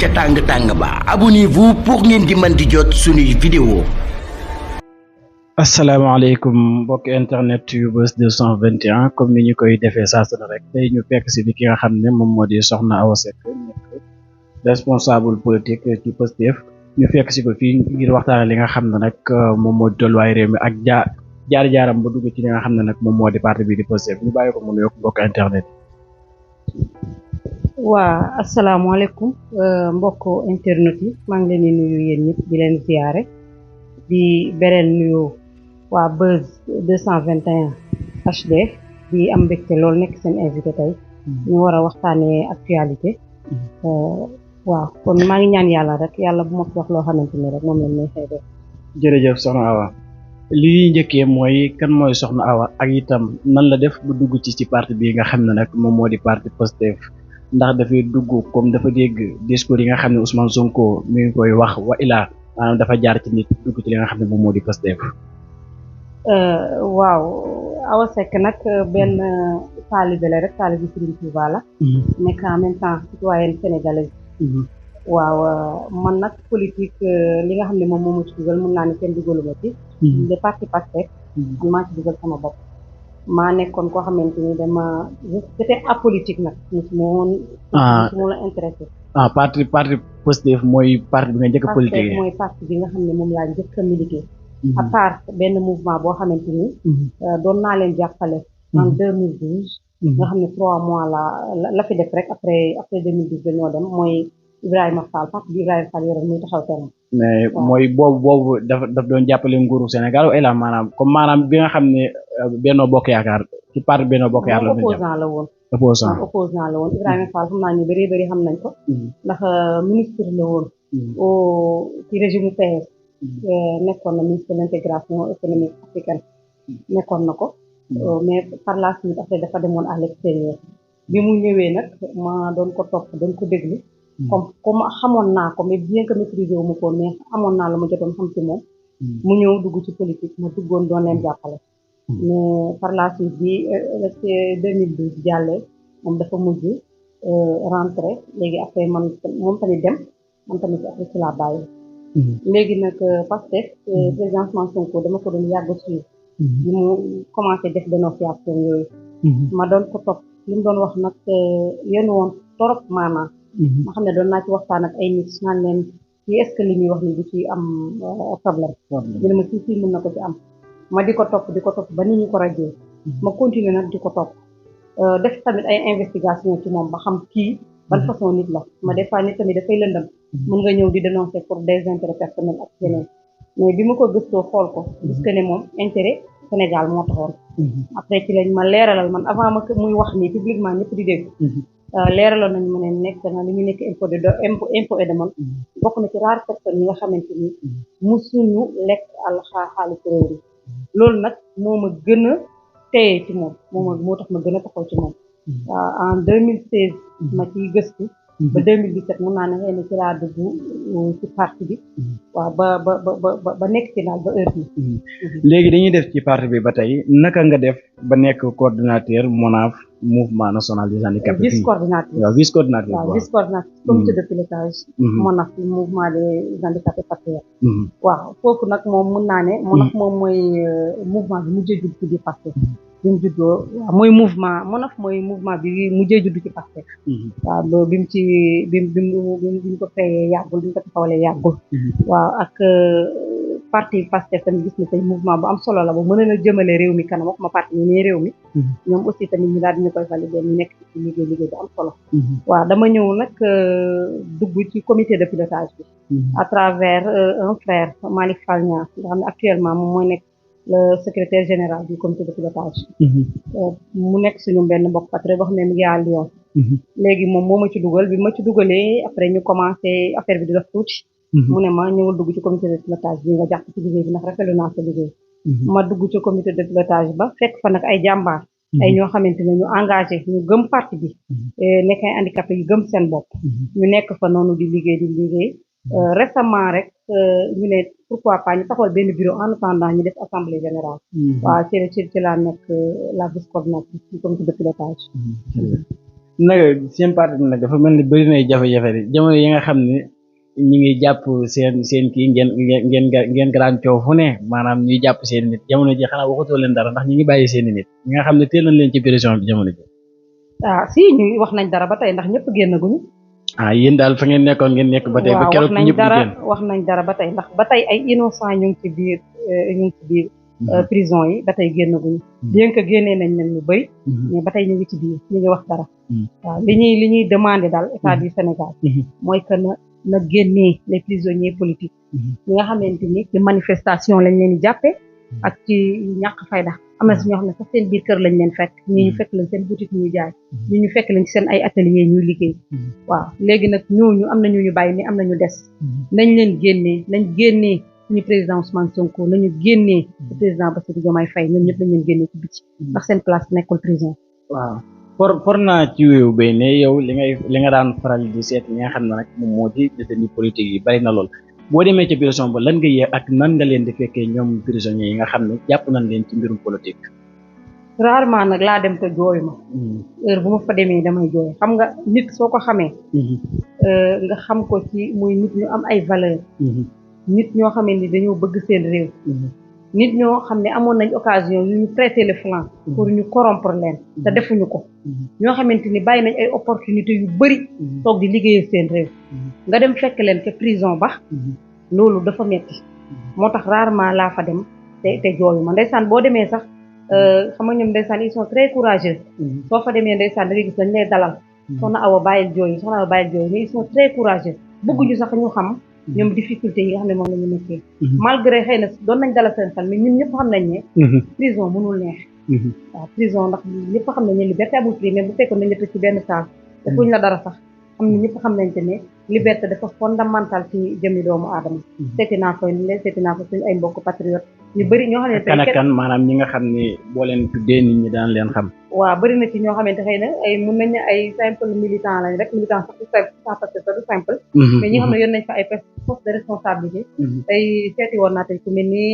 ca tàng-tàng ba abonnez-vous pour ngeen di mën di jot suñuy vidéo. asalaamaaleykum mbokk internet yu Buzz 221 comme ni ñu koy defee saa su ne rek tey ñu fekk si bi ki nga xam ne moom moo di Soxna Awa Seck nekk responsable politique ci Pastef ñu fekk si ko fii ngir waxtaane li nga xam ne nag moom moo di tolluwaay réew mi ak jaar-jaaram ba dugg ci li nga xam ne nag moom moo di parti bi di Pastef ñu bàyyi ko mu nuyoog mbokk internet yi. waa asalaamaaleykum mbokk internet yi maa ngi leen di nuyu yéen ñëpp di leen ziare di bereel nuyu waa Buzz 221 HD di am mbégte loolu nekk seen invité tey ñu war a waxtaanee actualité waaw kon maa ngi ñaan yàlla rek yàlla bu ma fi wax loo xamante ni rek moom lañ may xëy def. jërëjëf Soxna Awa li ñuy njëkkee mooy kan mooy Soxna Awa ak itam nan la def bu dugg ci parti bi nga xam ne nag moom moo di parti Pastef ndax dafay dugg comme dafa dégg discours yi nga xam ne Ousmane Sonko mi ngi koy wax wa ilaa maanaam dafa jaar ci nit dugg ci li nga xam ne moom moo di Pastef. waaw Awa Seck nag benn taalibe la rek taalibe Serigne Touba la. nekk en même temps citoyenne sénégalaise. waaw man nag politique li nga xam ne moom moo ma ci dugal mun naa ne kenn dugaluma ci. le parti Pastef man maa ci dugal sama bopp. maa nekkoon koo xamante ni dama c'était apolitique nag mosuma woon. mosuma la intéressé. parti Pastef mooy parti bi nga njëkk a politique. Pastef mooy parti bi nga xam ne moom laa njëkk a milité. à part benn mouvement boo xamante ni. doon naa leen jàppale. en 2012. nga xam ne 3 mois la fi def rek après 2012 dañoo dem mooy Ibrahima Fall parti bi Ibrahima Fall yoroon muy taxaw terrain. mais mooy boobu daf doon jàppale nguuru Sénégal wala maanaam comme maanaam bi nga xam ne Benno Bokk Yaakaar ci parti Benno Bokk Yaakaar la. opposant la woon. opposant la woon Ibrahima Fall xam naa ñu bëri xam nañ ko. ndax ministre la woon. ci régime PS. nekkoon na ministre de l'intégration économique africaine nekkoon na ko. mais par la suite après dafa demoon à l'extérieur. bi mu ñëwee nag ma doon ko topp doon ko déglu. comme xamoon naa ko mais bien que maîtriser wu ma ko mais amoon naa la ma jotoon xam ci moom. mu ñëw dugg ci politique ma duggoon doon leen jàppale. mais par la suite bi 2012 jàllee moom dafa mujj rentré léegi après moom tamit dem man tamit après ci laa bàyyi. léegi nag Pastef président Ousmane Sonko dama ko doon yàgg suivre. bi mu commencé def dénonciation yooyu. ma doon ko topp li mu doon wax nag yéen woon torop maanaam. ma xam ne doon naa ci waxtaan ak ay nit naan leen ci est-ce que li ñuy wax ni du ci am problème. ñu ne ma fii mën na ko ci am. ma di ko topp ba nit ñi ko rajee. ma continuer nag di ko topp. def tamit ay investigation ci moom ba xam kii ban façon nit la ma des fois nit tamit dafay lëndam. mën nga ñëw di dénoncer pour des intérêts personnels ak yeneen. mais bi ma ko gëstoo xool ko. gis que ne moom intérêt Sénégal moo taxoon. après ci lañ ma leeralal man avant ma muy wax nii publiquement ñëpp di dégg. leeraloon nañu ma ne nekk na li ñu nekk impôt et demande bokk na ci rare personnes yi nga xamante ni musuñu lekk xaalis réew mi loolu nag moo ma gën a téye ci moom moo tax ma gën a taxaw ci moom. en 2016 ma ciy gëstu. ba 2017 mun naa ne xëy na ci laa dugg ci parti bi. waaw ba nekk ci daal ba heure bi. léegi dañuy def ci parti bi ba tey naka nga def ba nekk coordinateur MONAF mouvement national des handicapés. vice coordinateur waaw vice coordinateur. waaw vice coordinateur comité de pilotage. MONAF mouvement des handicapés patriotes. waaw foofu nag moom mun naa ne. MONAF moom mooy mouvement bi mujjee judd ci biir Pastef. bi mu juddoo waaw mooy mouvement MONAF mooy mouvement bi mujjee judd ci Pastef. waaw bi mu ko créé yàggul bi mu ko taxawalee yàggul. waaw ak parti Pastef tamit gis na tey mouvement bu am solo la bu mën na jëmale réew mi kanam waxuma parti ñu ne réew mi. ñoom aussi tamit ñu daal di ñu koy valider ñu nekk ci liggéey bu am solo. waaw dama ñëw nag dugg ci comité de pilotage bi. à travers un frère Malick Fall Niang nga xam ne actuellement moom mooy nekk le secrétaire général du comité de pilotage. mu nekk suñu benn mbokk patriote boo xam ne mi ngi à Lyon. léegi moom moo ma ci dugal bi ma ci dugalee après ñu commencé affaire bi di def tuuti. mu ne ma ñëwul dugg ci comité de pilotage bi nga jàpp ci liggéey bi ndax rafetlu naa sa liggéey. ma dugg ci comité de pilotage ba fekk fa nag ay jàmbaar. ay ñoo xamante ne ñu engagé ñu gëm parti bi. nekk ay handicapé yu gëm seen bopp. ñu nekk fa noonu di liggéey. récemment rek ñu ne pourquoi pas ñu taxawal benn bureau en attendant ñu def assemblée générale. waaw ci laa nekk la vice coordinatrice du comité de pilotage. nag seen parti bi nag dafa mel ni bëri nay jafe-jafe de jamono yi nga xam ne ñi ngi jàpp seen kii ngeen garaan coow fu ne maanaam ñuy jàpp seen nit jamono ji xanaa waxatoo leen dara ndax ñi ngi bàyyi seen nit ñi nga xam ne teel nañ leen ci pression bi jamono ji. ah si ñuy wax nañ dara ba tey ndax ñëpp génn guñu. ah yéen daal fa ngeen nekkoon ngeen nekk ba tey ba keroog ñëpp di génn wax nañ dara ba tey ndax ba tey ay innocent ñu ngi ci biir prison yi ba tey génn guñu bien que génnee nañ leen lu bëri mais ba tey ñu ngi ci biir ñu ngi wax dara waaw li ñuy demandé daal état du Sénégal mooy que na génnee les prisonniers politiques ñi nga xamante ni ci manifestation lañ leen di jàppee ak ci ñàkk fayda am na si ñoo xam ne sax seen biir kër lañ leen fekk ñi ñu fekk leen seen boutique ñuy jaay ñu fekk leen ci seen ay atelier ñuy liggéey waaw léegi nag ñooñu am na ñu bàyyi mais am na ñu des nañ leen génnee suñu président Ousmane Sonko nañu génnee le président Bassirou Diomaye Faye ñoom ñëpp lañ leen génnee ci biti ndax seen place nekkul prison. waaw for naa ci wéewu bay ne yow li nga daan faral di seet ñi nga xam ne nag moom moo di détenu politique yi bari na lool boo demee ca prison ba lan nga yee ak nan nga leen di fekkee ñoom prisonniers yi nga xam ne jàpp nañ leen ci mbirum politique. rarement nag laa dem te jooyu ma heure bu ma fa demee damay jooy xam nga nit soo ko xamee nga xam ko ci muy nit ñu am ay valeur nit ñoo xam ne dañoo bëgg seen réew nit ñoo xam ne amoon nañ occasion yu ñu prêter le flanc pour ñu corrompre leen te defuñu ko ñoo xamante ni bàyyi nañ ay opportunité yu bëri toog di liggéeyal seen réew nga dem fekk leen te prison ba loolu dafa metti moo tax rarement laa fa dem te jooyu ma ndeysaan boo demee sax xam nga ñoom ndeysaan ils sont très courageux soo fa demee ndeysaan da ngay gis dañ lay dalal soxna Awa bàyyil jooyu mais ils sont très courageux bëgguñu sax ñu xam ñoom difficulté yi nga xam ne moom la ñu nekkee malgré xëy na doon nañ dalal seen xel mais ñun ñëpp xam nañ ne prison mënul neex waaw prison ndax ñëpp xam nañ ne liberté amul prix mais bu fekkoon nañ la tëj ci benn saal defuñ la dara sax xam ne ñëpp xam nañ te ne liberté dafa fondamental ci jëmmi doomu aadama seeti naa ko suñu ay mbokk patriote ñu bëri ñoo xam ne kan ak kan maanaam ñi nga xam ne boo leen tuddee nit ñi daan leen xam waaw bëri na ci ñoo xamante xëy na ay mun nañ ne ay simple militant lañ rek militant sax parce que du simple mais ñi nga xam ne yoon nañ fa ay poste de responsabilité tey seeti woon naa tey ku mel ni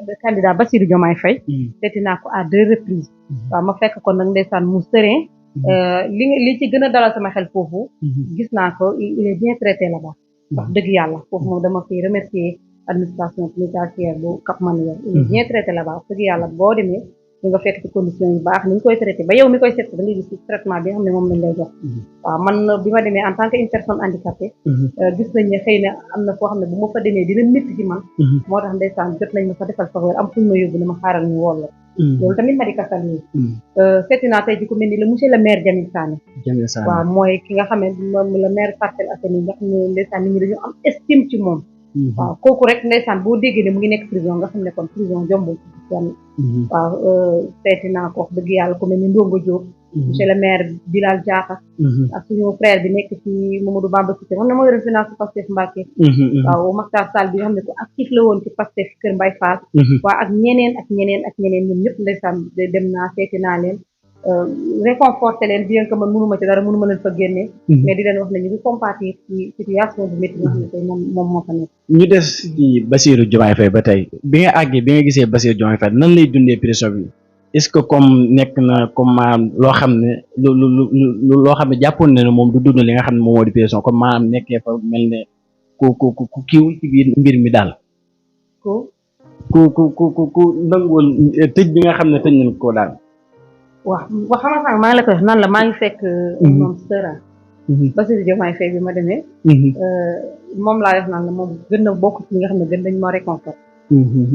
le candidat Bassirou Diomaye Faye seeti naa ko à 2 reprises waaw ma fekk kon nag ndeysaan mu serein li ci gën a dalal sama xel foofu gis naa ko il est bien traité là-bas wax dëgg yàlla foofu moom dama fiy remercier administration pénitentiaire bu Cap Manuel il est bien traité là-bas wax dëgg yàlla boo demee di nga fekk ci condition yu baax ni ñu koy traité ba yow mi koy seet da ngay gis ci traitement bi nga xam ne moom lañ lay jox waaw man bi ma demee en tant que une personne handicapée gis nañ ne xëy na am na foo xam ne bu ma fa demee dina métti ci man moo tax ndeysaan jot nañ ma fa defal faveur am fuñ ma yóbbu ne ma xaaral ñu wool la loolu tamit ma di kasal yi seeti naa tey ji ku mel ni le monsieur le maire Jamil Sané waaw mooy ki nga xam ne moom le maire Parcelles Assainies nga xam ne ndeysaan nit ñi dañu am estime ci moom waaw kooku rek ndeysaan boo déggee ne mu ngi nekk prison nga xam ne kon prison jombul ci kenn waaw seeti naa ko wax dëgg yàlla ku mel ni Ndongo Diop monsieur le maire Bilal Diatta ak suñu frère bi nekk ci Mamadou Bamba Cissé xam ne moo yoroon finance Pastef Mbacké waaw Makhtar Sall bi nga xam ne ku actif la woon ci Pastef Kër Mbaye Fall waaw ak ñeneen ñoom ñëpp ndeysaan dem naa seeti naa leen réconforté leen bien que man mënuma ci dara mënuma leen fa génne mais di leen wax ne ñu ngi compatir ci situation bu métti nga xam ne tey moom moo fa nekk ñu des ci Bassirou Diomaye Faye ba tey bi nga àggee bi nga gisee Bassirou Diomaye Faye nan lay dundee prison bi est-ce que comme nekk na comme maanaam loo xam ne loo xam ne jàppoon na ne moom du dund li nga xam ne moom moo di prison comme maanaam nekkee fa mel ne ku kiiw ci biir mbir mi daal ku nanguwul tëj bi nga xam ne tëj nañ ko daal waaw wax xam nga maa ngi la koy wax nan la maa ngi fekk moom sëra Bassirou Diomaye Faye bi ma demee moom laa def naan la moom gën na bokk ci ñi nga xam ne gën nañ ma réconfort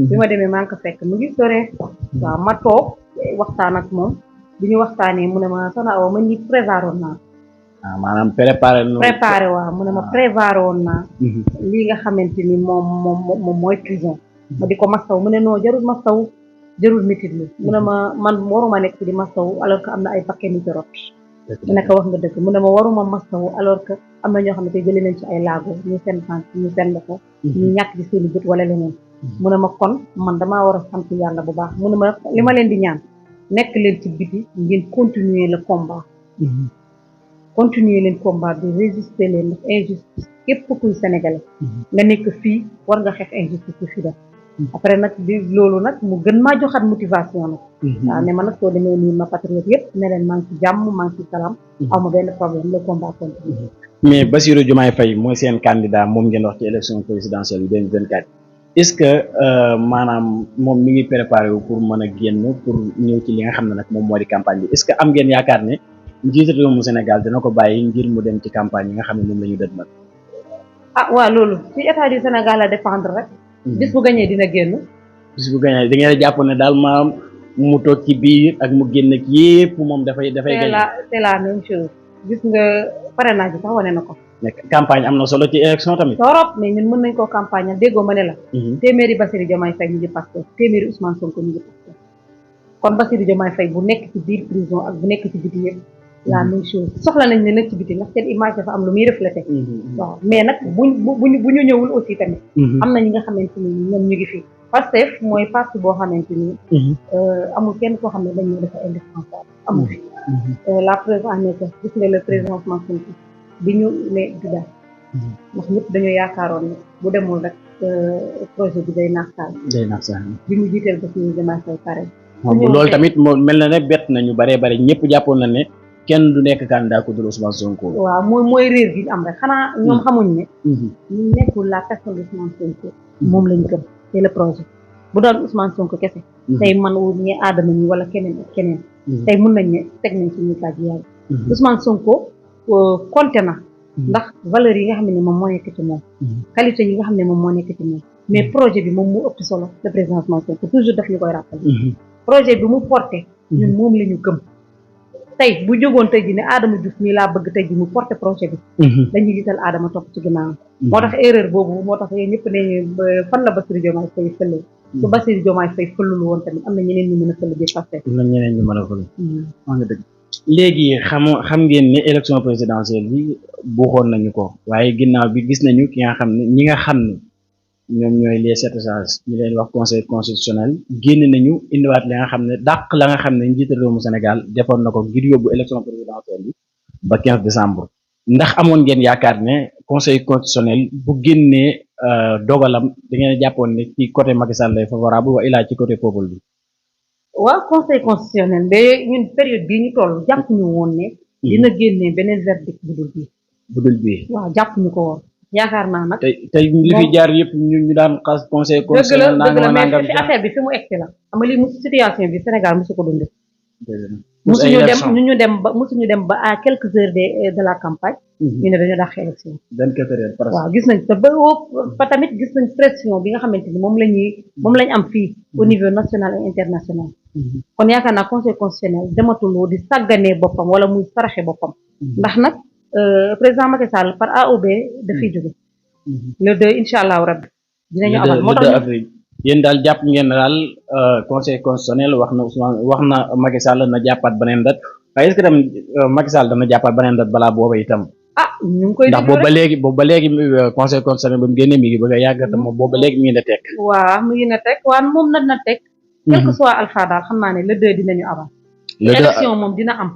bi ma demee maa ngi ko fekk mu ngi sore waaw ma toog waxtaan ak moom bi ñu waxtaanee mu ne ma soxna Awa man ñi préparé woon naa maanaam préparé waaw mu ne ma préparé woon naa lii nga xamante ni moom mooy prison ma di ko mastaw mu ne non jarul mastaw jarul métit lu mu ne ma man waruma nekk ci di mastaw alors que am na ay paquet ni ci rot mu ne ko wax nga dëgg mu ne ma waruma mastaw alors que am na ñoo xam ne tey jëlee nañ ci ay laago ñu seen tànk ñu seen loxo ñu ñàkk ci seeni bët wala leneen mu ne ma kon man damaa war a sant yàlla bu baax mu ne ma li ma leen di ñaan nekk leen ci biti ngeen continuer le combat continuer leen combat bi résister leen ndax injustice képp kuy sénégalais nga nekk fii war nga xeex injustice bi fi def après nag di loolu nag mu gën maa joxaat motivation nag waaw ne ma nag soo demee nii ma patriote yëpp ne leen maa ngi ci jàmm maa ngi ci salaam aw ma benn problème le combat continue. mais Bassirou Diomaye Faye mooy seen candidat moom ngeen wax ci élection présidentielle yu 2024 est-ce que maanaam moom mi ngi préparé wu pour mën a génn pour ñëw ci li nga xam ne nag moom moo di campagne bi est-ce que am ngeen yaakaar ne njiitu réew mu Sénégal dina ko bàyyi ngir mu dem ci campagne yi nga xam ne moom la ñu dëdmal. ah waaw loolu ci état du Sénégal la dépendre rek. bis bu gañee dina génn. bis bu gañee da ngeen jàpp ne daal maam mu toog ci biir ak mu génn ak yépp moom dafay gañe. c'est la même chose gis nga parrainage bi sax wane na ko. mais campagne am na solo ci élection tamit. torop mais ñun mën nañ koo campagne déggoo ma ne la. téeméeri Bassirou Diomaye Faye ñu ngi Pastef téeméeri Ousmane Sonko ñu ngi Pastef kon Bassirou Diomaye Faye bu nekk ci biir prison ak bu nekk ci biti yëpp la même chose soxla nañ ne nag ci biti ndax seen image dafa am lu muy reflété. waaw mais nag bu ñu ñëwul aussi tamit. am na ñi nga xamante ni ñoom ñu ngi fi. Pastef mooy parti boo xamante ni. amul kenn koo xam ne dañoo dafa indispensable amul fi. la preuve en est que gis nga le président Ousmane Sonko bi ñu ne du daal ndax ñëpp dañoo yaakaaroon ne bu demul rek projet bi day naax saal. bi mu jiiteel ba suñu Diomaye Faye pare. loolu tamit moo mel na ne bett nañu baree bare ñëpp jàppoon na ne kenn du nekk candidat ku dul Ousmane Sonko. waaw mooy réer gi ñu am rek xanaa ñoom xamuñ ne. ñu nekkul la personne Ousmane Sonko. moom lañ gëm c'est le projet bu doon Ousmane Sonko kese. tey man wu ñu aadama ñi wala keneen ak keneen. tey mun nañ ne teg nañ suñu kaaj yàlla. Ousmane Sonko compté na. ndax valeurs yi nga xam ne moom moo nekk ci moom. qualité yi nga xam ne moom moo nekk ci moom. mais projet bi moom mu ëpp solo le président Ousmane Sonko toujours daf ñu koy rappelé. projet bi mu porté. ñun moom la ñu gëm. tey bu jógoon tey ji ne Adama Diouf mii laa bëgg tey ji mu porté projet bi. dañuy gisal Adama topp ci ginnaaw. moo tax erreur boobu moo tax yéen ñëpp ne fan la Bassirou Diomaye Faye fële. su Bassirou Diomaye Faye fëlul woon tamit am na ñeneen ñu mën a fële biir Pastef. am na ñeneen ñu mën a fële. wax nga dëgg. léegi xam ngeen ne élection présidentielle bi buuxoon nañu ko waaye ginnaaw bi gis nañu ki nga xam ne ñi nga xam ne ñoom ñooy les sept sages ñu leen wax conseil constitutionnel génn nañu indiwaat li nga xam ne dàq la nga xam ne njiitu réew mu Sénégal defoon na ko ngir yóbbu élection présidentielle bi ba 15 décembre ndax amoon ngeen yaakaar ne conseil constitutionnel bu génnee dogalam da ngeen jàppoon ne ci côté Macky Sall lay favorable wa ilaa ci côté peuple bi. waaw conseil constitutionnel de ñun période bii ñu toll jàpp ñu woon ne. dina génnee beneen verdict bu dul bii. waaw jàpp ñu ko woon. yaakaar naa nag tey li fi jaar yëpp ñu daan xas conseil constitutionnel dëgg la mais fi affaire bi fi mu egsi la xam nga lii situation bi Sénégal mosu ko dund musuñu dem ba à quelques heures de la campagne ñu ne dañoo dàq élection 24 heures waaw gis nañ te ba tamit gis nañ pression bi nga xamante ni moom lañ am fii au niveau national et international kon yaakaar naa conseil constitutionnel dematuloo di sàgganee boppam wala muy saraxe boppam ndax nag président Macky Sall par A ou B dafay jóge le 2 incha allahu rabbi dinañu amal moo tax yéen daal jàpp ngeen daal conseil constitutionnel wax na Macky Sall na jàppaat beneen date waaye est-ce que tam Macky Sall dana jàppaat beneen date balaa booba itam ñu ngi koy ndax boobu ba léegi conseil constitutionnel ba mu génnee mi ngi bëgg a yàgg te moom boobu ba léegi mi ngi na teg waaw mi ngi na teg waaw moom na teg quel que soit alpha daal xam naa ne le 2 dinañu amal élection moom dina am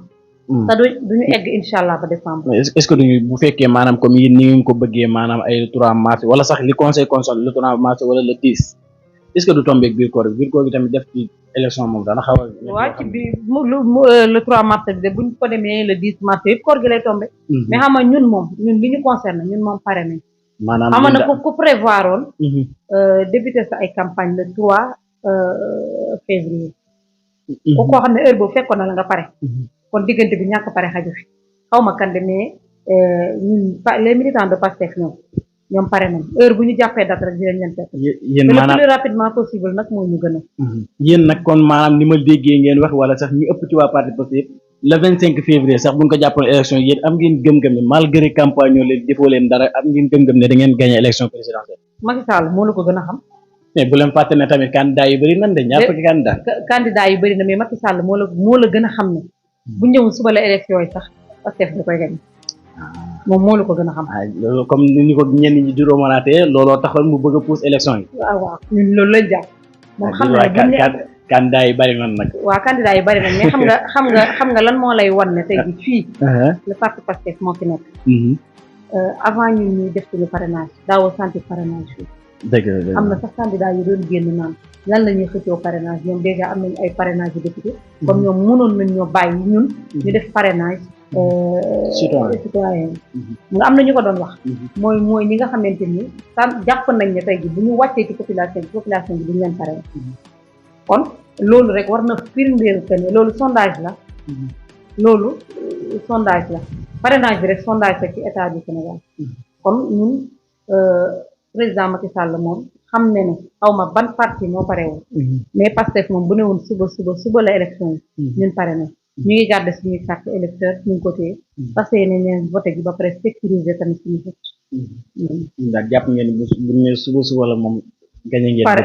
te duñu egg incha allah ba décembre. est-ce que duñu bu fekkee maanaam comme yéen ni ngeen ko bëggee maanaam ay le 3 mars wala sax li conseil constitutionnel le 3 mars wala le 10 est-ce que du tombé biir koor bi tamit def ci élection moom dana xaw a. waaw ci biir le 3 mars bi de buñ ko demee le 10 mars yëpp koor gi lay tombé. mais xam nga ñun li ñu concerne ñun moom pare nañ. maanaam xam nga ku prévoir woon. débuter sa ay campagne le 3 février. ku koo xam ne heure boobu fekkoon na la nga pare. kon diggante bi ñàkk pare xaju fi xaw ma kan de mais ñun les militants de Pastef ñoom pare nañ heure bu ñu jàppee date rek dinañ leen fekk. yéen maanaam le plus rapidement possible nag mooy ñu gën a. yéen nag kon maanaam ni ma déggee ngeen wax wala sax ñi ëpp ci waa parti Pastef le 25 février sax bu ñu ko jàppoon élection yéen am ngeen gëm-gëm ne malgré campagne ñoo leen defoo leen dara am ngeen gëm-gëm ne da ngeen gagné élection présidentielle. Macky Sall moo la ko gën a xam. mais bu leen fàtte ne tamit candidat yu bëri nan de ñaar fukki candidat. candidat yu bëri na mais Macky Sall moo la gën a xam ne. bu ñëw suba la élection yi sax Pastef da koy gañ moom moo la ko gën a xam. loolu comme ni ko ñenn ñi di romanaatee looloo taxoon mu bëgg a pousse élection yi. waaw ñun loolu lañ jàpp. moom xam na candidat yi bëri nañ nag. waaw candidat yi bëri nañ mais xam nga lan moo lay wan ne tey jii fii. le parti Pastef moo fi nekk. avant ñun ñuy def suñu parrainage daawoo sentir parrainage fii. am na sax candidat yu doon génn naan lan la ñuy xëccoo parrainage ñoom déjà am nañu ay parrainage yu député comme ñoom mënoon nañ ñoo bàyyi ñun ñu def parrainage citoyen nga am na ñu ko doon wax mooy ñi nga xamante ni jàpp nañ ne tey ji bu ñu wàccee ci population bi duñu leen parrain kon loolu rek war na firndeel que ne loolu sondage la loolu sondage la parrainage bi rek sondage la ci état du Sénégal kon ñun président Macky Sall moom xam ne ne xaw ma ban parti moo parewul mais Pastef moom bu ne woon suba la élection yi ñun pare na ñu ngi garder suñuy carte électeur ñu ngi ko téye parce que ne ñeen voté gi ba pare sécuriser tamit suñu vote ndax jàpp ngeen bu ne suba la moom gañe ngeen pare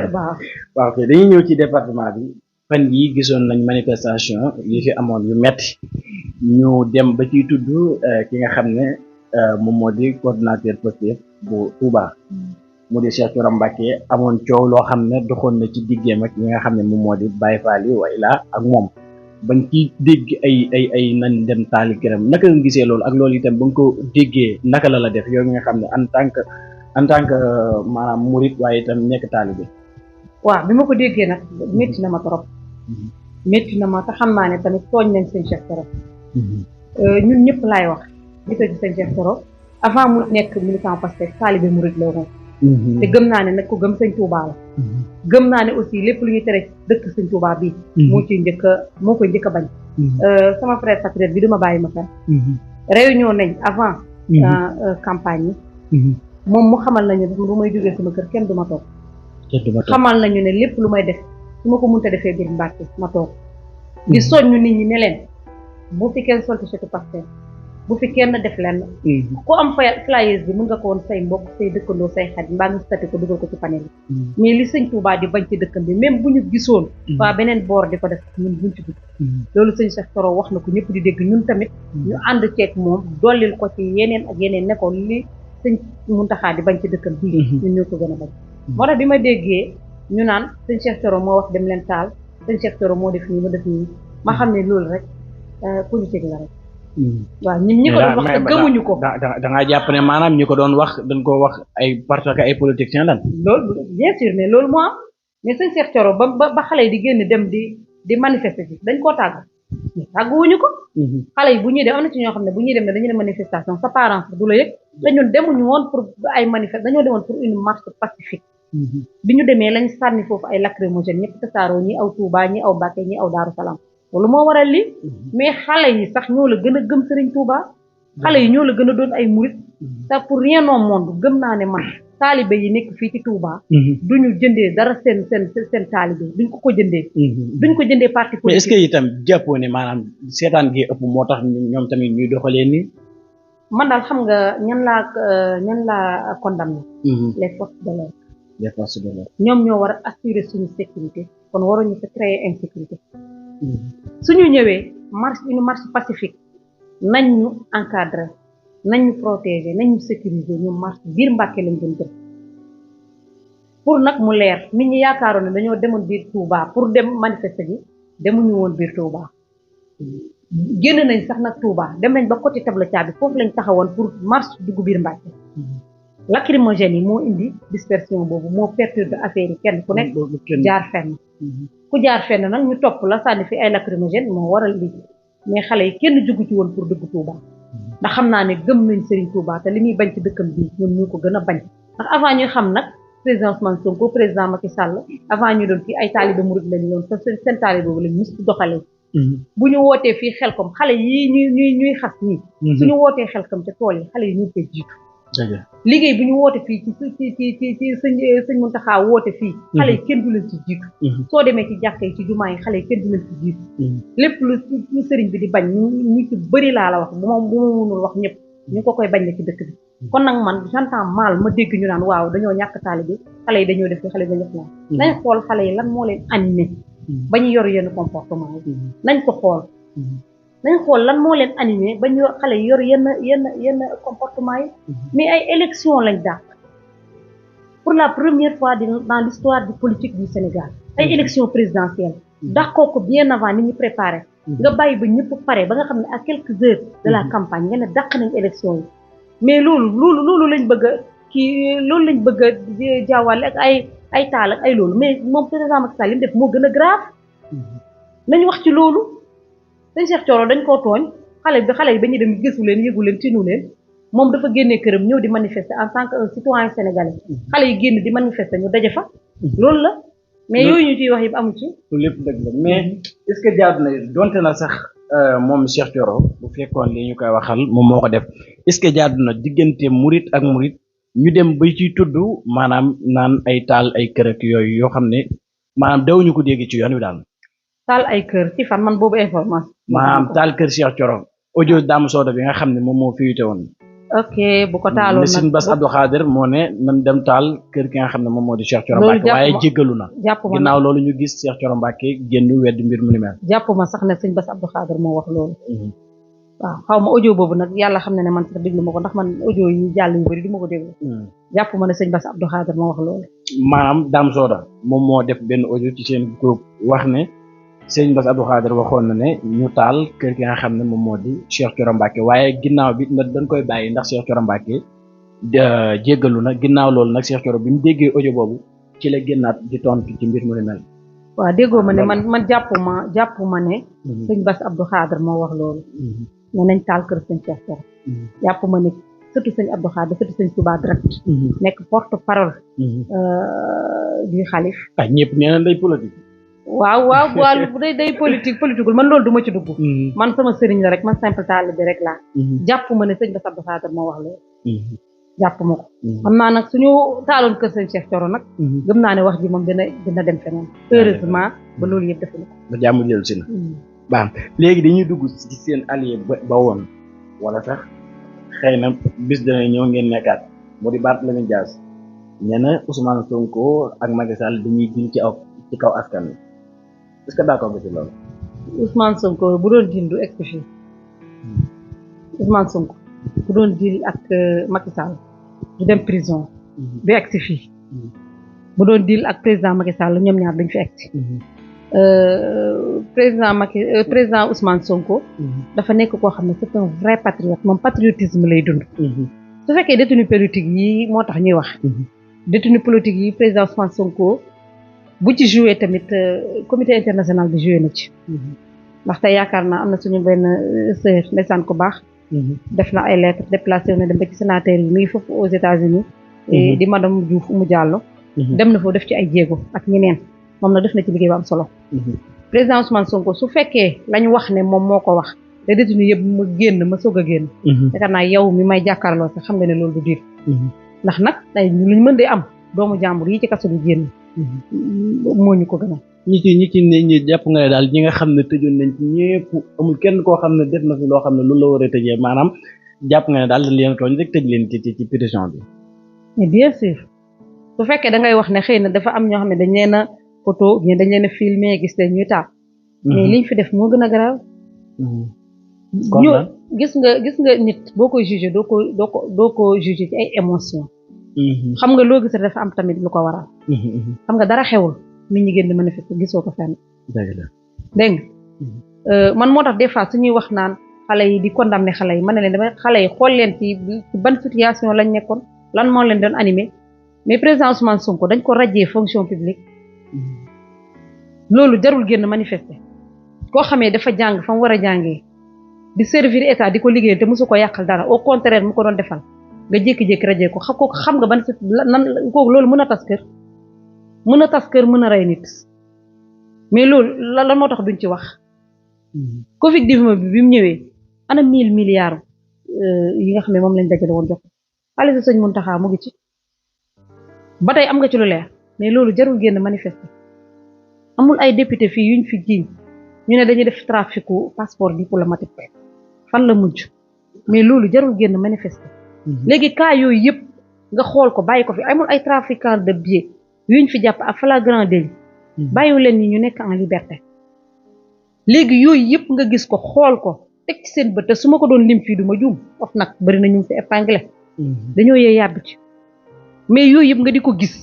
waaw ok dañuy ñëw ci département bi fan yi gisoon nañ manifestation yi fi amoon yu metti ñu dem ba ciy tudd ki nga xam ne moom moo di coordinateur Pastef bu Touba mu di Cheikh Thioro Mbacké amoon coow loo xam ne doxoon na ci diggeem ak ñi nga xam ne moom moo di Baye Fall yi way laa ak moom bañ ci dégg ay nañ dem taali këram naka nga gisee loolu ak loolu itam ba nga ko déggee naka la def yow nga xam ne en tant que maanaam murit waaye itam nekk taalibe waaw bi ma ko déggee nag métti na ma trop métti na ma te xam naa ne tamit tooñ nañ sëñ Cheikh Thioro ñun ñëpp laay wax di ko ci sëñ Cheikh Thioro avant mu nekk militant Pastef taalibe murit la woon te gëm naa ne nag ko gëm sëñ Touba la gëm naa ne aussi lépp lu ñuy tere dëkk sëñ Touba bii moo koy njëkk a bañ sama frère patriote bi duma bàyyi ma fen réunion nañ avant campagne yi moom mu xamal nañu bu may jógee sama kër kenn du ma toog xamal nañu ne lépp lu may def su ma ko mënta defee biir Mbàkke ma toog di soññu nit ñi ne leen bu fi kenn sol t-shirt Pastef bu fi kenn def lenn ku am flyers bi mën nga ko woon say mbokk say dëkkandoo say xarit mbaa nga stati ko dugal ko ci panel yi mais li sëñ Touba di bañ ci dëkkam bi même bu ñu gisoon waa beneen boor di ko def ñun buñ ci dugg loolu sëñ Cheikh Thioro wax na ko ñëpp di dégg ñun tamit ñu ànd ceeg moom dollil ko ci yeneen ak yeneen ne ko li sëñ Mountakha di bañ ci dëkkam bii ñun ñoo ko gën a bañ moo tax bi ma déggee ñu naan sëñ Cheikh Thioro moo wax dem leen taal sëñ Cheikh Thioro moo def nii ma def nii ma xam ne loolu rek politique la rek waaw ñi ko doon wax te gëmuñu ko da ngaa jàpp ne maanaam ñi ko doon wax dañ ko wax ay parce que ay politiciens lan loolu bien sûr mais loolu moo am mais sëñ Cheikh Thioro ba xale yi di génn dem di manifester ci dañ koo tàgg mais tàgguwuñu ko xale yi bu ñuy dem am na ci ñoo xam ne bu ñuy dem ne dañu ne manifestation sa parent du la yëg te ñun demuñu woon pour ay manifestation dañoo demoon pour une marche pacifique bi ñu demee lañ sànni foofu ay lacrymogène ñëpp tasaaroo ñi aw Touba ñi aw Mbacké ñi aw Daaru Salaam loolu moo waral lii mais xale yi sax ñoo la gën a gëm Serigne Touba xale yi ñoo la gën a doon ay murit te pour rien au monde gëm naa ne man taalibe yi nekk fii ci Touba duñu jëndee dara seen taalibe duñ ko jëndee duñ ko jëndee parti politique. mais est-ce que itam jàppoo ne maanaam seetaan gi ëpp moo tax ñoom tamit ñuy doxalee nii man daal xam nga ñan laa condamné les forces de l'ordre ñoom ñoo war a assurer suñu sécurité kon waruñu fa créer insécurité suñu ñëwee une marche pacifique nañ ñu encadrer nañ ñu protéger nañ ñu sécuriser ñu marche biir Mbàkke lañ doon jëm pour nag mu leer nit ñi yaakaaroon ne dañoo demoon biir Touba pour dem manifester ji demuñu woon biir Touba génn nañ sax nag Touba dem nañ ba côté Tabla Caabi foofu lañ taxawoon pour marche dugg biir Mbàkke lacrymogène yi moo indi dispersion boobu moo perturbe affaire yi kenn ku nekk jaar fenn ku jaar fenn nag ñu topp la sànni fi ay lacrymogène moo waral lii mais xale yi kenn jugu ci woon pour dugg Touba ndax xam naa ne gëm nañ Serigne Touba te li muy bañ ci dëkkam bii ñoom ñu ko gën a bañ ndax avant ñuy xam nag président Ousmane Sonko président Macky Sall avant ñu doon fii ay taalibe murid lañu doon te seen taalibe boobu lañ mus doxalee bu ñu wootee fii Xelkom xale yii ñuy xas nii suñu wootee Xelkom ca tool yi xale yi ñu koy jiitu liggéey bu ñu woote fii ci sëñ Mountakha woote fii xale yi kenn du leen ci jiitu soo demee ci jàkka yi ci jumaa yi xale yi kenn du leen ci jiitu lépp lu sëriñ bi di bañ ñu ci bëri laa la wax bu ma mënul wax ñëpp ñu ko koy bañ la ci dëkk bi kon nag man j'entends mal ma dégg ñu naan waaw dañoo ñàkk taalibe xale yi dañoo def xale yi dañoo def naa nañ xool xale yi lan moo leen animé ba ñu yor yenn comportement yi nañ ko xool nañ xool lan moo leen animé ba ñu xale yi yor yenn comportement yi mais ay élection lañ dàq pour la première fois dans l'histoire du politique du Sénégal ay élection présidentielle dàqoo ko bien avant ni ñu préparé nga bàyyi ba ñëpp pare ba nga xam ne à quelques heures de la campagne nga ne dàq nañ élection yi mais loolu lañ bëgg a kii loolu lañ bëgg a jaawale ak ay taal ak ay loolu mais moom président Macky Sall li mu def moo gën a grave nañ wax ci loolu sëñ Cheikh Thioro dañ koo tooñ xale yi ba ñu dem gëstu leen yëgu leen tinu leen moom dafa génnee këram ñëw di manifester en tant que un citoyen sénégalais xale yi génn di manifester ñu daje fa loolu la mais yooyu ñu ciy wax yëpp amu ci lépp dëgg la mais est-ce que jaadu na donte na sax moom Cheikh Thioro bu fekkoon li ñu koy waxal moom moo ko def est-ce que jaadu na diggante murit ak murit ñu dem ba ciy tudd maanaam naan ay taal ay kër ak yooyu yoo xam ne maanaam dawuñu ko dégg ci yoon wi daal. taal ay kër ci fan man boobu information. maanaam taal kër Cheikh Thioro audio Dame Soda bi nga xam ne moom moo fiite woon. ok bu ko taaloon nag Sëñ Bass Abdou Khader moo ne nan dem taal kër ki nga xam ne moom moo di Cheikh Thioro Mbacké waaye jéggalu na. jàpp ma ginnaaw loolu ñu gis Cheikh Thioro Mbacké génn wedd mbir mu ni mel. jàpp ma sax ne Sëñ Bass Abdou Khader moo wax loolu. waaw xaw ma audio boobu nag yàlla xam ne man sax déglu ma ko ndax man audio yi jàll yu bëri du ma ko déglu. jàpp ma ne Sëñ Bass Abdou Khader moo wax loolu. maanaam Dame Soda moom moo def benn audio ci seen groupe wax ne Sëñ Bass Abdou Khader waxoon na ne ñu taal kër gi nga xam ne moom moo di Cheikh Thioro Mbacké waaye ginnaaw bi dañ koy bàyyi ndax Cheikh Thioro Mbacké jéggalu na ginnaaw loolu nag Cheikh Thioro bi mu déggee audio boobu ci la génnaat di tontu ci mbir mu ni mel. waaw déggoo ma ne man jàpp ma ne. Sëñ Bass Abdou Khader moo wax loolu. ne nañ taal kër sëñ Cheikh Thioro. jàpp ma ne surtout sëñ Abdou Khader surtout sëñ Touba direct. nekk porte parole. du xalif. ah ñëpp nee na day politique. waaw day politique man loolu du ma ci dugg. man sama sëriñ la rek man simple taalibe bi rek laa. jàpp ma ne sëñ Bass Abdou Khader moo wax loolu. jàpp ma ko. xam naa nag suñu taaloon kër sëñ Cheikh Thioro nag. gëm naa ne wax ji moom dina dem feneen. heureusement ba loolu yëpp defuñu ko. ba jàmm jël si na. baax léegi dañuy dugg ci seen allié ba woon wala sax xëy na bis dana ñëw ngeen nekkaat moo di Barthélémy Dias nee na Ousmane Sonko ak Macky Sall dañuy dil ci kaw askan wi est-ce que d'accord nga ci loolu. Ousmane Sonko bu doon dil du egg fii Ousmane Sonko bu doon dil ak Macky Sall du dem prison du egg fii bu doon dil ak président Macky Sall ñoom ñaar dañ fi egg président Ousmane Sonko. dafa nekk koo xam ne c'est un vrai patriote moom patriotisme lay dund. su fekkee détenu politique yi moo tax ñuy wax. détenu politique yi président Ousmane Sonko bu ci joué tamit comité international bi joué na ci. ndaxte yaakaar naa am na suñu benn sœur ndeysaan ko baax. def na ay lettres déplacé wu na dem ba ci sénateur yi muy foofu aux États-Unis di madame Diouf Oumou Diallo. dem na foofu def ci ay jéego ak ñeneen. moom nag def na ci liggéey bu am solo. président Ousmane Sonko su fekkee lañ wax ne moom moo ko wax te détenu yëpp ma génn ma soog a génn. yaakaar naa yow mi may jàkkaarloo sax xam nga ne loolu du diir. ndax nag ay luñ mën de am doomu jàmbur yi ci kaso bi génn. moo ñu ko gën a. ñi jàpp nga ne daal ñi nga xam ne tëjoon nañ ci ñëpp amul kenn koo xam ne def na fi loo xam ne loolu la war a tëjee maanaam jàpp nga ne daal dañ leen tooñ rek tëj leen ci pétition bi. mais bien sûr su fekkee da ngay wax ne xëy na dafa am ñoo xam ne dañ leen a photo ñi dañ leen a filmé gis leen ñuy taal. mais liñ fi def moo gën a garaaw. gis nga nit boo koy jugé doo ko jugé ci ay émotion xam nga loo gis dafa am tamit lu ko waral. xam nga dara xewul nit ñi gën di manifester gisoo ko fenn. dégg nga man moo tax des fois suñuy wax naan xale yi di condamné xale yi ma ne leen dama xale yi xool leen ci ban situation lañ nekkoon lan moo leen doon animé mais président Ousmane Sonko dañ ko radier fonction publique. loolu jarul génn manifester koo xamee dafa jàng fa mu war a jàngee di servir état di ko liggéey te mosu ko yàqal dara au contraire mu ko doon defal nga jékki-jékki radier ko xam nga ban nan kooku loolu mën a tas kër mën a rey nit mais loolu lan moo tax duñ ci wax. Covid 19 bi mu ñëwee ana 1000 milliards yi nga xam ne moom lañ dajale woon jox ko xaalis sëñ Mountakha mu ngi ci ba tey am nga ci lu leer mais loolu jarul génn manifester. amul ay député fii yuñ fi jiiñ ñu ne dañuy def traficu passeport diplomatique fan la mujj mais loolu jarul génn manifester. léegi cas yooyu yëpp nga xool ko bàyyi ko fi amul ay trafiquants de billets yuñ fi jàpp à flagrant délit bàyyiwu leen ni ñu nekk en liberté. léegi yooyu yëpp nga gis ko xool ko teg ci seen bët te su ma ko doon lim fii du ma juum of nag bari na ñu fi épinglé dañoo yee yàbb ci mais yooyu yëpp nga di ko gis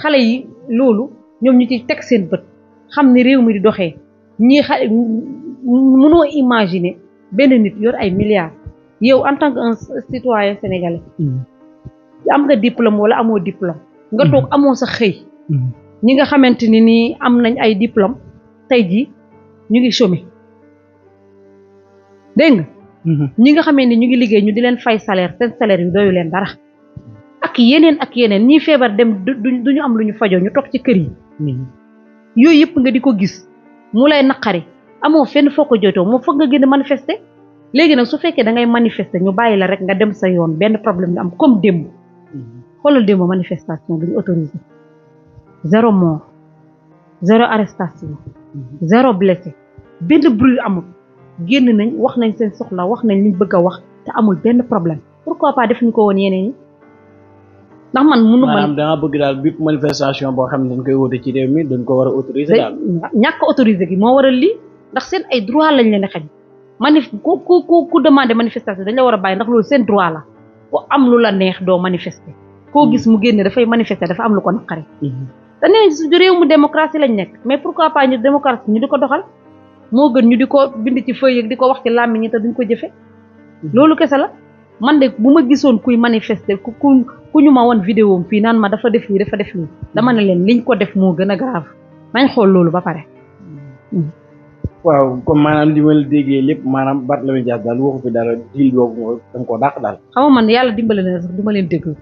xale yi loolu ñoom ñu ci teg seen bët. xam ni réew mi di doxee ñii mënoo imaginer benn nit yor ay milliards yow en tant que un citoyen sénégalais am nga diplôme wala amoo diplôme nga toog amoo sa xëy ñi nga xamante ni nii am nañ ay diplôme tey jii ñu ngi chômé dégg nga ñi nga xamee ni ñu ngi liggéey ñu di leen fay salaire seen salaire yu doyu leen dara ak yeneen ñii feebar dem duñu am lu ñu fajoo ñu toog ci kër yi yooyu yëpp nga di ko gis mu lay naqari amoo fenn foo ko jotoo moo foog nga gën a manifester léegi nag su fekkee da ngay manifester ñu bàyyi la rek nga dem sa yoon benn problème nga am comme démb xoolal démb manifestation bi ñu autorisé 0 mort 0 arrestation 0 blessé benn bruit amul génn nañ wax nañ seen soxla wax nañ liñ bëgg a wax te amul benn problème pourquoi pas def ñu ko woon yeneen yi ndax man mënu man maanaam da nga bëgg daal bépp manifestation boo xam ne dañ koy woote ci réew mi dañ ko war a autoriser daal ñàkk autorisé gi moo waral lii ndax seen ay droit lañ leen a xañ ku demandé manifestation dañ la war a bàyyi ndax loolu seen droit la ku am lu la neex doo manifester koo gis mu génne dafay manifester dafa am lu ko naqari te nee su réew mu démocratie lañ nekk mais pourquoi pas ñu démocratie ñu di ko doxal moo gën ñu di ko bind ci feuille ak di ko wax ci làmmiñ ñi te duñ ko jëfe loolu kese la man de bu ma gisoon kuy manifester ku ñu ma woon vidéo fii naan ma dafa def lii dama ne leen liñ ko def moo gën a grave nañ xool loolu ba pare waaw comme maanaam li ma la déggee lépp maanaam Barthélémy Dias daal waxu fi dara diil boobu moo danga koo dàq daal xam nga man yàlla dimbale na sax du ma leen déglu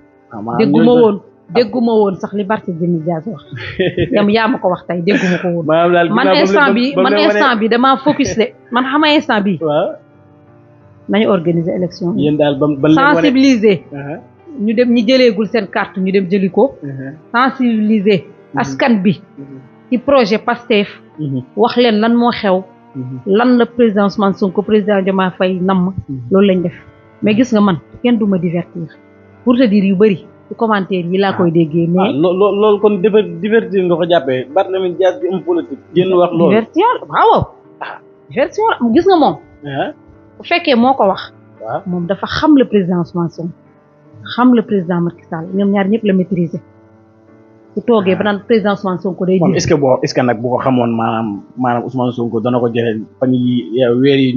dégguma woon sax li Barthélémy Dias wax yaa ma ko wax tey dégguma ko woon man instant bi damaa focus de man xama instant bi nañu organiser élection yéen daal ba sensibiliser ñu dem ñi jëleegul seen carte ñu dem jëli ko sensibiliser askan bi ci projet Pastef wax leen lan moo xew lan la président Ousmane Sonko président Diomaye Faye namm loolu lañ def mais gis nga man kenn du ma divertir pour te dire yu bëri ci commentaire yi laa koy déggee mais loolu kon divertir nga ko jàppee Barthélémy Dias di homme politique génn wax loolu divertir waaw divertir gis nga moom bu fekkee moo ko wax moom dafa xam le président Ousmane Sonko xam le président Macky Sall ñoom ñaar ñëpp la maîtriser su toogee ba naan président Ousmane Sonko day est-ce que nag bu ko xamoon maanaam Ousmane Sonko dana ko joxe fan yi weer yi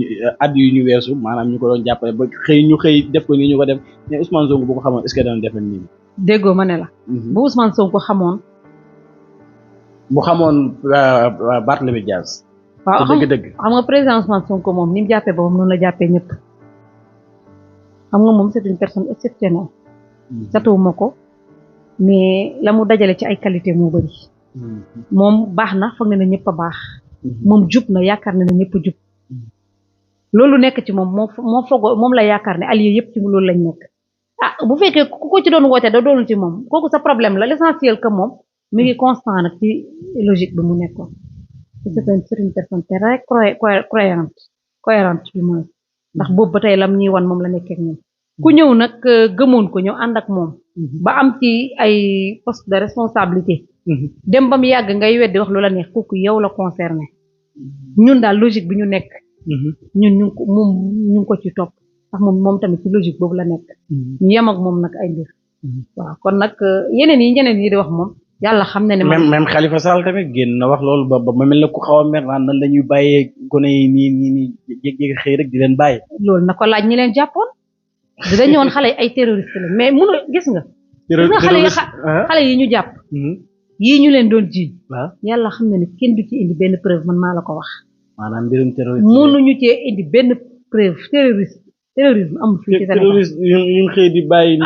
at yu ñu weesu maanaam ñu ko doon jàppale ba ñu xëy def ko nii ñu ko def mais Ousmane Sonko bu ko xamoon est-ce que dana defe nii déggoo ma ne la bu Ousmane Sonko xamoon Barthélémy Dias waaw dëgg-dëgg xam nga président Ousmane Sonko moom ni mu jàppee boppam noonu la jàppee ñëpp xam nga moom c'est une personne exceptionnelle jatuwuma ko mais la mu dajale ci ay qualité moo bëri moom baax na foog ne na ñëpp a baax moom jub na yaakaar ne na ñëpp jub loolu nekk ci moom moom la yaakaar ne allié yëpp ci loolu lañ nekk bu fekkee ku ko ci doon woote da doonul ci moom kooku sa problème la l'essentiel que moom mi ngi constant nag ci logique bi mu nekkoon c'est une personne très cohérente bi mooy ndax boobu ba tey lam ñuy wan moom la nekkee ak ñoom ku ñëw nag gëmoon ko ñëw ànd ak moom ba am ci ay poste de responsabilité dem ba mu yàgg ngay weddi wax lu la neex kooku yow la concerné ñun daal logique bi ñu nekk ñun ñu ngi ko ci topp ndax moom tamit ci logique boobu la nekk ñu yem ak moom nag ay mbir waaw kon nag ñeneen yi di wax moom yàlla xam na ne même Khalifa Sall tamit génn na wax loolu ba mel na ku xaw a mer naan nan la ñuy bàyyee gone yi nii jékki-jékki xëy rek di leen bàyyi loolu na ko laaj ñi leen jàppoon dañ ñëwoon xale yi ay terroriste la mais mënu gis nga xale yi ñu jàpp yii ñu leen doon jiiñ yàlla xam na ne kenn du ci indi benn preuve man maa la ko wax maanaam mbirum terroriste mënuñu cee indi benn preuve terrorisme amul fii ci Sénégal ñun xëy di bàyyi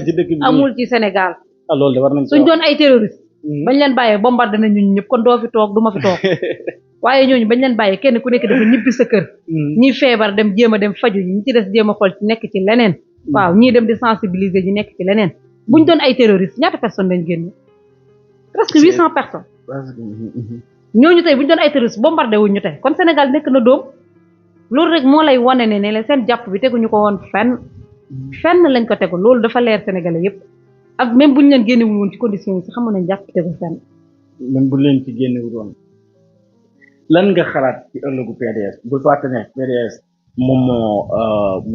ci dëkk bi amul ci Sénégal loolu de war nañ suñ doon ay terroriste bañ leen bàyyee bombardé nañ ñun ñëpp kon doo fi toog du ma fi toog waaye ñooñu bañ leen bàyyee kenn ku nekk dafa ñibbi sa kër ñi feebar dem jéem a dem faju ñi ci des jéem a xool ci nekk ci leneen waaw ñii dem di sensibiliser ñi nekk ci leneen buñ doon ay terroriste ñaata personnes lañ génn presque 800 personnes ñooñu tey buñ doon ay terroriste bombardé wuñ ñu tey kon Sénégal nekk na dóom loolu rek moo lay wane ne leen seen jàpp bi teguñu ko woon fenn lañ ko tegu loolu dafa leer Sénégalais yëpp ak même buñ leen génnewul woon ci condition yi si xamoon nañ jàpp bi tegu fenn même buñ leen ci génnewul woon lan nga xalaat ci ëllëgu PDS bu fàtte ne PDS moom moo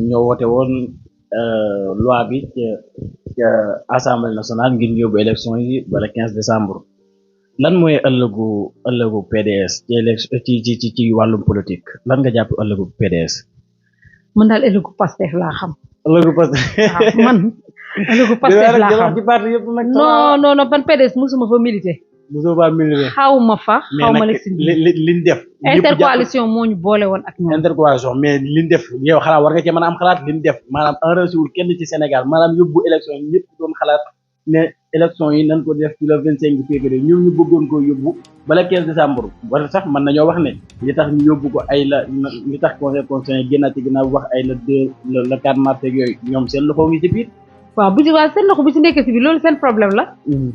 ñoo woote woon loi bi ca assemblée nationale ngir yóbbu élection yi wala 15 décembre lan mooy ëllëgu PDS ci élection ci wàllum politique lan nga jàpp ëllëgu PDS man daal ëllëgu Pastef laa xam ëllëgu parce waaw man ëllëgu Pastef laa xam ci parti yëpp nag. non ban PDS musuma fa militer. mosoo faa militer. xaw ma fa xaw ma liñ def. intercoalition moo ñu boole woon ak ñoom. intercoalition mais liñ def yow xalaat war nga cee mën a am xalaat liñ def maanaam enregistré wul kenn ci Sénégal maanaam yóbbu élection yi ñëpp doon xalaat ne élection yi nañ ko def ci le 25 février ñoom ñu bëggoon koo yóbbu bala 15 décembre wala sax mën nañoo wax ne li tax ñu yóbbu ko ay la li tax conseil constitutionnel génnaat ci ginnaaw wax ay le 4 mars ak yooyu ñoom seen loxo ngi ci biir. waaw bu ci waa seen loxo bu ci nekkee si bi loolu seen problème la.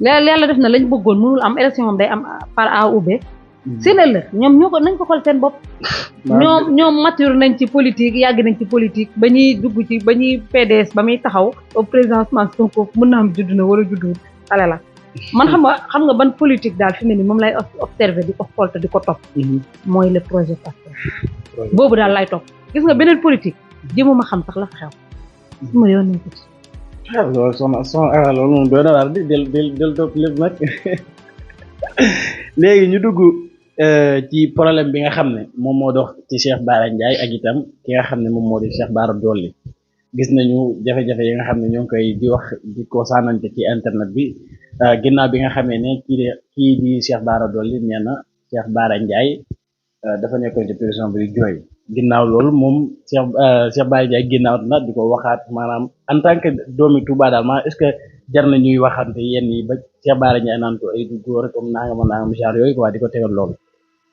yàlla def na lañ bëggoon mënul am élection moom day am par A ou B. seen ëllëg ñoom ñoo ko nañ ko xool seen bopp. ñoom mature nañ ci politique yàgg nañ ci politique ba ñuy dugg ci ba ñuy PDS ba muy taxaw au président Ousmane Sonko mën na am judd na wala judduwul xale la man xam nga ban politique daal fi mu ne nii moom lay observé di ko xool te di ko topp. mooy le projet Pastef boobu daal lay topp gis nga beneen politique jëmuma xam sax la fa xew. su ma yoon nañ ko ci. loolu soxna loolu moom doy na waar di del topp lépp nag léegi ñu dugg ci problème bi nga xam ne moom moo dox ci Cheikh Bara Ndiaye ak itam ki nga xam ne moom moo di Cheikh Bara Dolly gis nañu jafe-jafe yi nga xam ne ñoo ngi koy di wax di ko sànnante ci internet bi ginnaaw bi nga xamee ne kii di Cheikh Bara Dolly nee na Cheikh Bara Ndiaye dafa nekkoon ci prison bi di jooy ginnaaw loolu moom Cheikh Bara Ndiaye ginnaaw na di ko waxaat maanaam en tant que doomi Touba daal maanaam est-ce que jar na ñuy waxante yenn yi ba Cheikh Bara Ndiaye naan ko ay du góor comme nangam genre yooyu quoi di ko tegal loolu.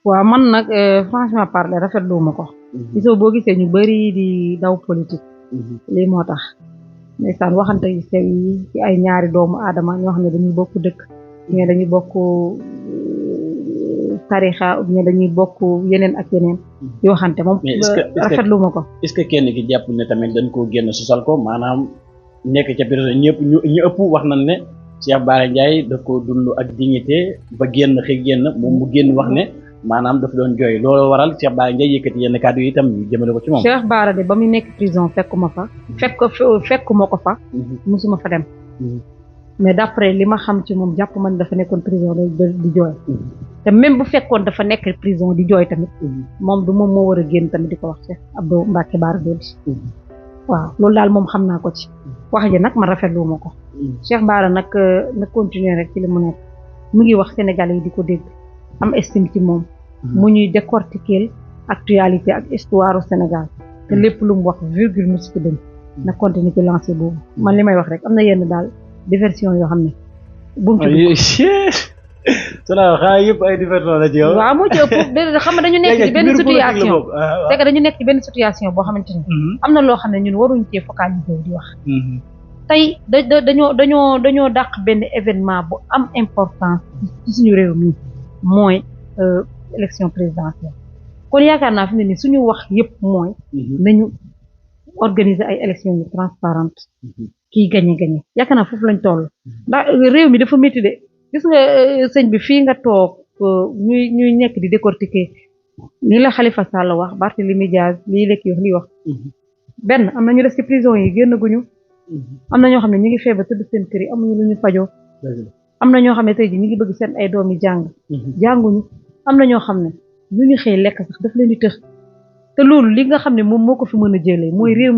waaw man nag franchement parler rafetlu ma ko. gisoo boo gisee ñu bëri di daw politique. lii moo tax ndeysaan waxante yu sew yi ci ay ñaari doomu aadama ñoo xam ne dañuy bokk dëkk ñoo dañuy bokk tarixa ñoo dañuy bokk yeneen ak yeneen di waxante moom rafetlu ma ko. est-ce que kenn ki jàpp ne tamit dañ koo génn sosal ko maanaam nekk ca prison ñëpp ñu ëpp wax nañ ne Cheikh Bara Ndiaye daf ko dund ak dignité ba génn xëy génn moom mu génn wax ne maanaam daf doon jooy loolu waral Cheikh Bara Ndiaye yëkkati yenn kàddu yi itam ñu jëmale ko ci moom. Cheikh Bara de ba muy nekk prison fekkuma fa. fekkuma ko fa. musuma fa dem. mais d'après li ma xam ci moom jàpp man dafa nekkoon prison di jooy. te même bu fekkoon dafa nekk prison di jooy tamit. moom du moom moo war a génn tamit di ko wax Cheikh Abdou Mbacké Bara Dolly. waaw loolu daal moom xam naa ko ci. wax ji nag man rafetlu ma ko. Cheikh Bara nag na continuer rek ci li mu nekk mu ngi wax Sénégalais yi di ko dégg. am estime ci moom mu ñuy décortiquer actualité ak histoire au Sénégal te lépp lu mu wax virgule mu ci dañ na continuer ci lancé boobu man li may wax rek am na yenn daal diversion yoo xam ne bu mu yëpp ay diversion la ci yow. waaw moo ci ëpp xam nga dañu nekk ci benn situation c'est que dañu nekk ci benn situation boo xamante ni am na loo xam ne ñun waruñ cee focaliser di wax tey dañoo dàq benn événement bu am importance ci suñu réew mi mooy élection présidentielle kon yaakaar naa fi ne ni suñu wax yëpp mooy nañu organiser ay élections yu transparentes kii gagné yaakaar naa foofu lañ toll ndax réew mi dafa métti de gis nga sëñ bi fii nga toog ñuy nekk di décortiquer ni la Khalifa Sall wax Barthélémy Dias lii lekk wax lii wax benn am na ñu des ci prison yi génn guñu am na ñoo xam ne ñu ngi feebar tëdd seen kër yi amuñu lu ñu fajoo am na ñoo xam ne tey jii ñu ngi bëgg seen ay doom yi jànguñu am na ñoo xam ne lu ñu xëy lekk sax daf leen di tëx te loolu li nga xam ne moom moo ko fi mën a jëlee mooy réew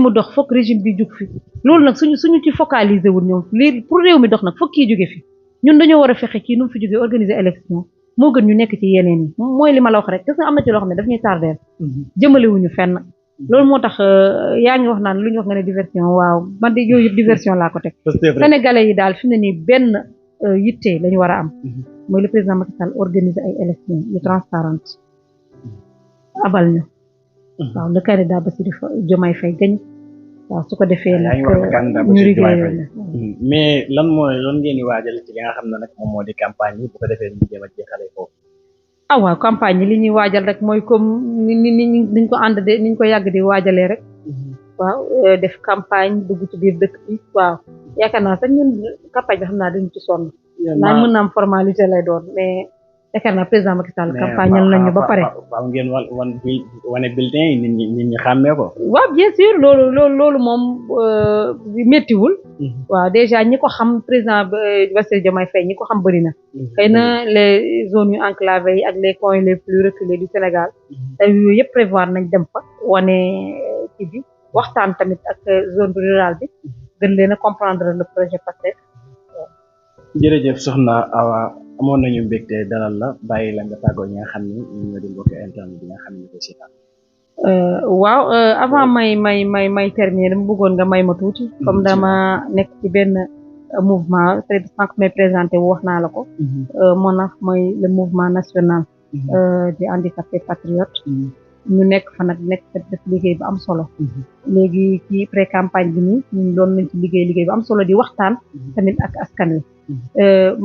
mi dox fokk régime bi jug fi loolu nag suñu ci focaliser wul ñoom lii pour réew mi dox nag fokk kii jóge fi ñun dañoo war a fexe kii nu mu fi jógee organiser élection moo gën ñu nekk ci yeneen yi mooy li ma la wax rek gis nga am na ci loo xam ne daf ñuy tardeel jëmalewuñu fenn loolu moo tax yaa ngi wax naan lu ñu wax nga ne diversion waaw man de yooyu diversion laa ko teg sénégalais yi daal fi mu ne nii benn yitte la ñu war a am mooy le président Macky Sall organiser ay élections yu transparentes abal na waaw le candidat Bassirou Diomaye Faye gañ waaw su ko defee nag ñu liggéey mais lan ngeen di waajal ci li nga xam ne nag moom moo di campagne yi bu ko defee ñu jéem a jeexale foofu waaw campagne yi li ñuy waajal rek mooy comme niñ ko ànd de niñ ko yàgg di waajalee rek waaw def campagne dugg ci biir dëkk bi waaw yaakaar naa sax ñun campagne bi xam naa dañu ci sonn naa mën na am formalité lay doon mais yaakaar naa président Macky Sall campagne nañu ba pare waaw ngeen wane bulletin yi nit ñi xàmmee ko waaw bien sûr loolu moom méttiwul waaw déjà ñi ko xam président Bassirou Diomaye Faye ñi ko xam bëri na xëy na les zones yu enclavées yi ak les coins les plus reculés du Sénégal te yooyu yëpp prévoir nañ dem fa wane ci bi waxtaan tamit ak zone rurale bi gën leen a comprendre le projet Pastef. jërëjëf soxna Awa amoon nañu mbégte dalal la bàyyi la nga tàggoo ñi nga xam ni ñun ñoo di mbokki internet bi nga xam ne ko si waaw avant may terminer dama bëggoon nga may ma tuuti comme dama nekk ci benn mouvement peut-être sànq may présenté wu wax naa la ko MONAF mooy le mouvement national des handicapés patriotes ñu nekk fa nag nekk fa def liggéey bu am solo léegi ci pré campagne bi nii ñun doon nañ ci liggéey bu am solo di waxtaan tamit ak askan wi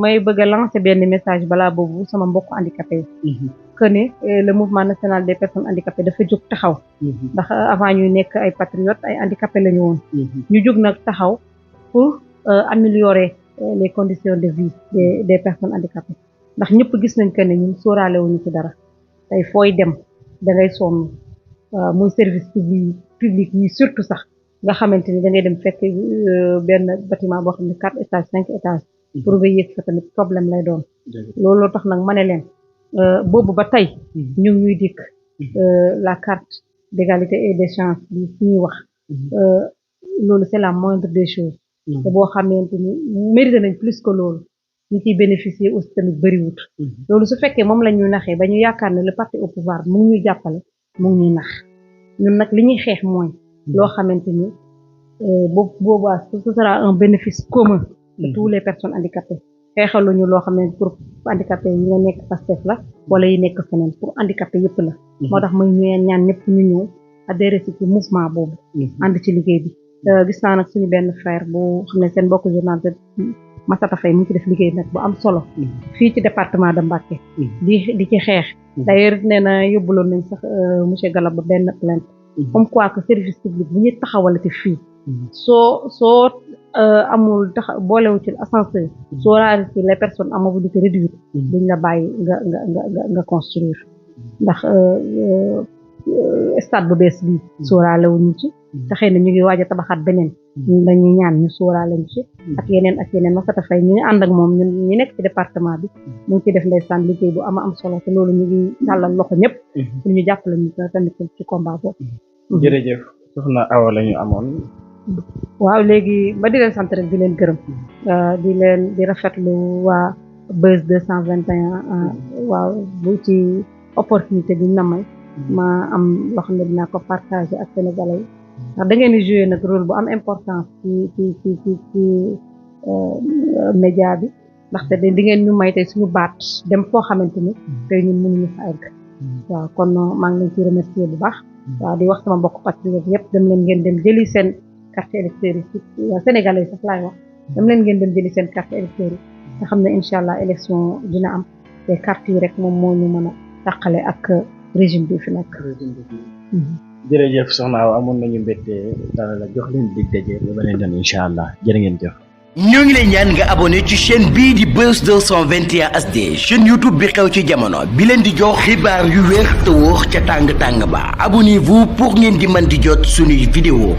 may bëgg a lancer benn message balaa boobu sama mbokk handicapé yi que ne le mouvement national des personnes handicapées dafa jóg taxaw ndax avant ñuy nekk ay patriotes ay handicapé la ñu woon ñu jóg nag taxaw pour améliorer les conditions de vie des personnes handicapées ndax ñëpp gis nañ que ne ñun sóoraale wuñu ci dara tey fooy dem da ngay sonn muy service public yi surtout sax nga xamante ni da ngay dem fekk benn bâtiment boo xam ne 4 étages 5 étages pour nga yéeg fa tamit problème lay doon looloo tax nag ma ne leen boobu ba tey ñu ngi ñuy dikk la carte d'égalité et des chances bi ñuy wax loolu c'est la moindre des choses te boo xamante ni mérité nañ plus que loolu ñi ciy bénéficier aussi tamit bëriwut loolu su fekkee moom la ñuy naxee ba ñu yaakaar ne le parti au pouvoir mu ngi ñuy jàppale mu ngi ñuy nax ñun nag li ñuy xeex mooy loo xamante ni boobaa ce sera un bénéfice commun de tous les personnes handicapées xeexaluñu loo xam ne pour handicapé yi nga nekk Pastef la wala yi nekk feneen pour handicapé yëpp la moo tax muy ñaan ñëpp ñu ñëw adhéré ci mouvement boobu ànd ci liggéey bi gis naa nag suñu benn frère bu xam ne seen mbokk journaliste Massata Faye mu ngi ci def liggéey nag bu am solo fii ci département de Mbacké di ci xeex d'ailleurs nee na yóbbuloon nañ sax monsieur Galab ba benn plainte comme quoi que service public bu ñuy taxawalati fii soo amul boolewu ci ascenseur soo raari ci les personnes à mobilité réduite duñ la bàyyi nga construire ndax stade bu bees bi sóoraale wuñu ci te xëy na ñu ngi waaj a tabaxaat beneen dañuy ñaan ñu sóoraale ñu ci ak yeneen Massata Faye ñu ngi ànd ak moom ñun ñi nekk ci département bi mu ngi ci def ndeysaan liggéey bu am solo te loolu ñu ngi tàllal loxo ñëpp pour ñu jàppale ñu tamit ci combat boobu jërëjëf soxna Awa la ñu amoon waaw léegi ba di leen sant rek di leen gërëm di rafetlu waa Buzz 221 waaw bu ci opportunité bi na may ma am loo xam ne dinaa ko partager ak sénégalais yi ndax da ngeen di jouer nag rôle bu am importance ci média bi ndaxte di ngeen ñu may tey suñu baat dem foo xamante ni tey ñun mënuñu fa egg waaw kon maa ngi leen ci remercier bu baax waaw di wax sama mbokk patriote yëpp dem leen ngeen dem jëli seen carte électeur yi ci sénégalais sax laay wax dem leen ngeen dem jëli seen carte électeur yi nga xam ne incha allah élection dina am te carte yi rek moom moo ñu mën a tàqale ak régime bi fi nekk. jërëjëf soxna Awa amoon nañu mbégte dara la jox leen dig daje ba beneen yoon incha allah jërë ngeen jëf. ñoo ngi lay ñaan nga abonné ci chaîne bii di Buzz 221 HD chaîne YouTube bi xew ci jamono bi leen di jox xibaar yu wér te wóor ca tàng tàng ba abonnez-vous pour ngeen di mën di jot suñuy vidéo